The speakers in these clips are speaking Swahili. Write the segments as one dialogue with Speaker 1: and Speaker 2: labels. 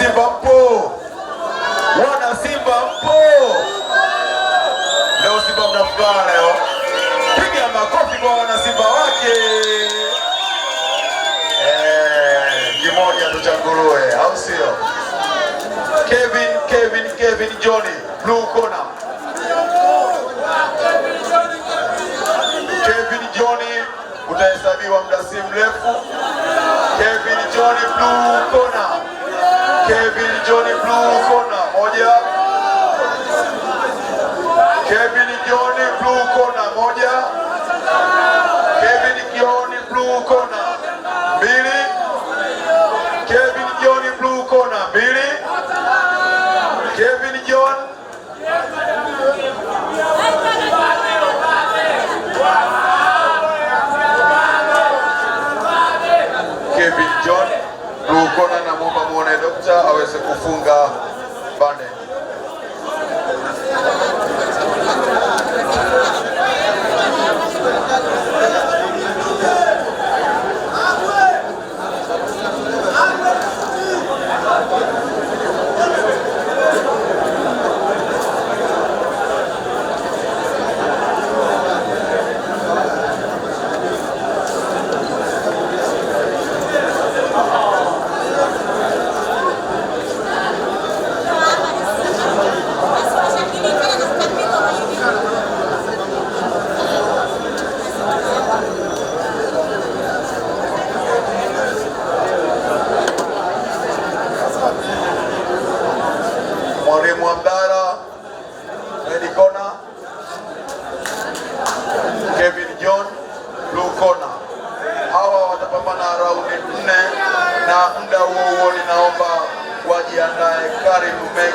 Speaker 1: Simba mpo? Wana Simba mpo? Leo Simba mna furaha leo. Piga makofi kwa wana Simba wake. Kimoja tu cha nguruwe, au sio? Kevin, Kevin, Kevin Johnny, blue corner. Kevin Johnny utahesabiwa muda si mrefu. Kevin Johnny, blue corner. Kevin Johnny, blue corner. Moja. Kevin Johnny, blue corner. Moja. Kevin Johnny, blue corner. Mbili. Kevin Johnny, blue corner. Mbili. Kevin John. Kevin John, blue corner, namwomba muone dokta aweze kufunga bandage. Mwalimu Abdalla, red corner. Kevin John, blue corner. Hawa watapambana raundi 4, na muda huo huo ninaomba wajiandae Karim Mek.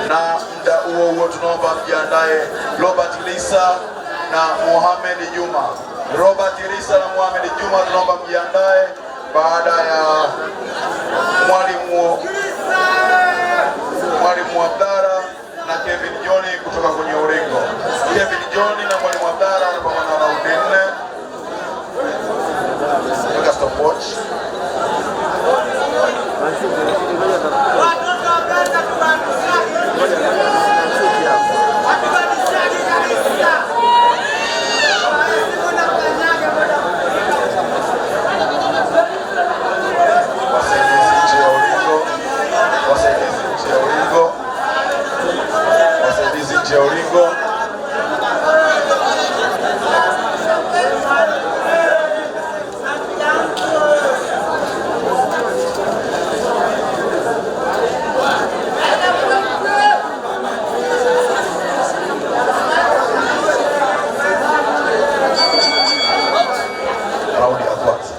Speaker 1: Na muda huo huo tunaomba mjiandae Robert Lisa na Mohamed Juma. Robert Lisa na Mohamed Juma tunaomba mjiandae baada ya mwalimu Abdalla na Kevin John kutoka kwenye ulingo. Kevin John na mwalimu Abdalla wanapambana raundi 4. Weka stopwatch. Wasaidizi nje ya ulingo. Raundi ya kwanza.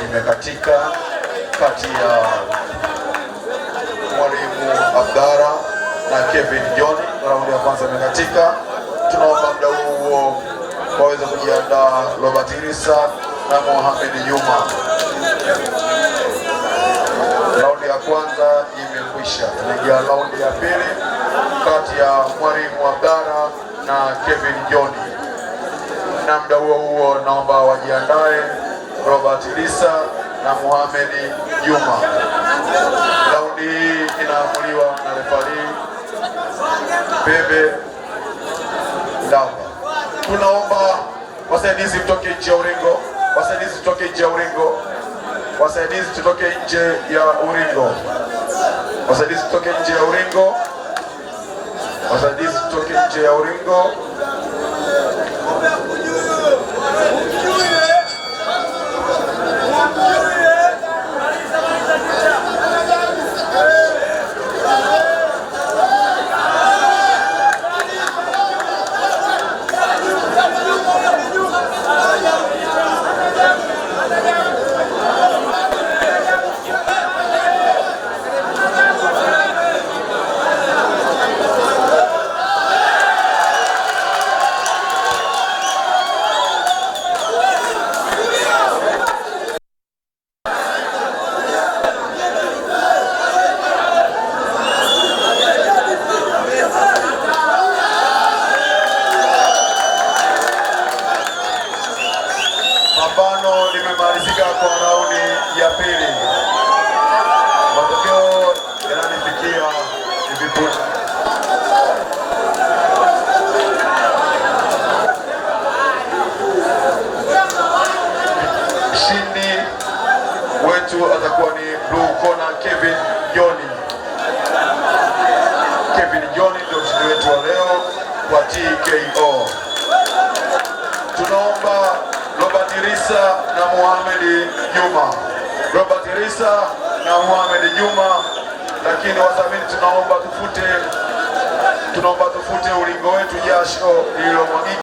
Speaker 1: imekatika kati ya Mwalimu Abdara na Kevin John. Raundi ya kwanza imekatika. Tunaomba muda huo waweze kujiandaa Robert Risa na Mohamed Juma. Raundi ya kwanza imekwisha, tunaingia raundi ya pili kati ya Mwalimu Abdara na Kevin John, na muda huo huo naomba wajiandae Robert Risa na Mohamed Juma. Raundi hii inaamuliwa na refari Bebe Ndamba. Tunaomba wasaidizi mtoke nje ya ulingo, wasaidizi tutoke nje ya ulingo, wasaidizi tutoke nje ya ulingo, wasaidizi tutoke nje ya ulingo, wasaidizi tutoke nje ya ulingo. Pambano limemalizika kwa raundi ya pili. Matokeo yananifikia hivi punde. Mshindi wetu atakuwa ni blue corner Kevin John. Kevin John ndio mshindi wetu wa leo kwa TKO. Tunaomba Robert Risa na Mohamed Juma. Robert Risa na Mohamed Juma, lakini wadhamini tunaomba tufute ulingo wetu jasho lililomwagika.